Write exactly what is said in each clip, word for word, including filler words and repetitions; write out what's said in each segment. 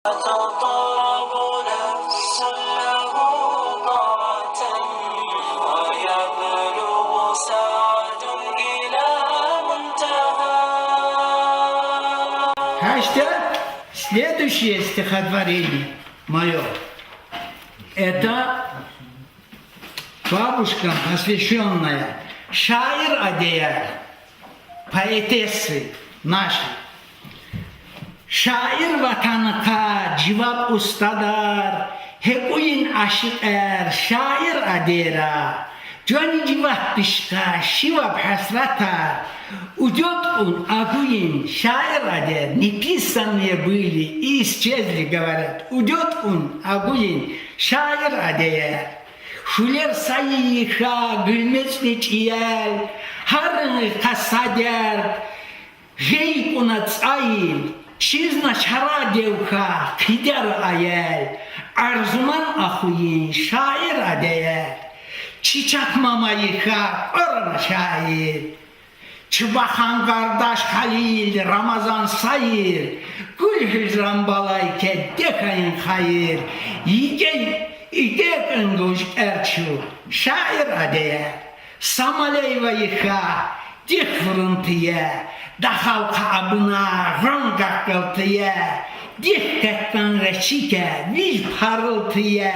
تطرب نفس له طاعة ويبلغ سعد إلى منتهى. Hashtag следующее стихотворение мое. Это бабушкам посвященное. Şair Adeyer, поэтессы нашей. Şair ватаныка живаб устадар, гьекъуьн ашикъер шаир Адера. Жани живаб бишка, шиваб гьасратар. Уьдет ун агуьн шаир Адер, не писанные были и исчезли, говорят. Уьдет ун агуьн шаир Адер. Гьуьлер сайи йиха, гуьлмецни чӀиял, гьарин йикъа са дерд, гъейи кьуна цӀайил, чизна чара девха, хъидар аял, Арзуман ахуьн шаир Адер. Чи чатмама йиха, къварана шаир. Чи баханкъардаш Халил, Рамазан сайир, гуьл гьижран балай кед, дехайин хайир, йикӀе, йикӀе кьин гуж эрчу шаир Адер. Самалеева йиха, дих фурунтуье, дахалкъа абуна гъан гакъалтуье, дих катдан гъечике, виж парылтуье,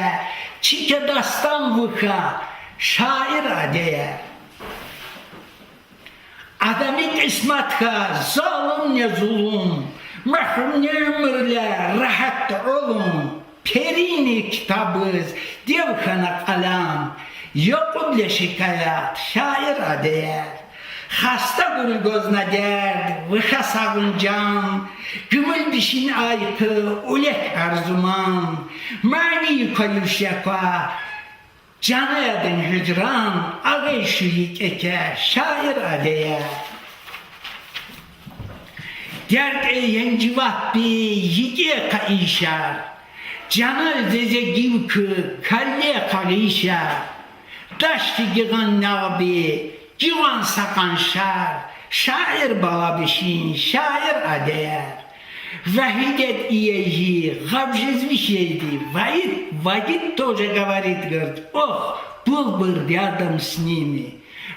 чике дастан вуха шаир Адер. Адами къисматха залумни зулум, магьрумни уьмуьрлер рагьат олун, перини китабиз девхана къалам, Якъубли шикаят шаир Адер. Хаста гуьл гозна дерд, виха сагъун жан, гуьмуьл бишин айкъи, улек Арзуман, мани кваюш яква, жана ядин гьижран, агъай шу йикӀеке шаир Адер. Дерт эйен живаб би йикӀе къайишар, жанал зезе гив куь калле къагъишар. Дашти гигъан нагъби, гиван са къаншар, шаир бала бишин шаир Адер. Вагьидет иейи гъаб жез вихьейди, Вагит, Вагит тоже говорит, говорит: ох, был бы рядом с ними.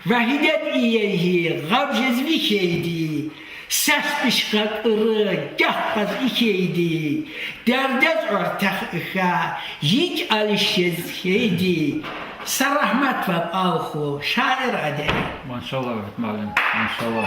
Вагьидет иейи гъаб жез вихьейди, сес бишка кьуьруь, гагь къваз ихьейди, дердез ортах иха, йикӀ алиш жез хьейди. Са рагьмет вав алху шаир Адер. Машалла, Вагит муаллим, машалла.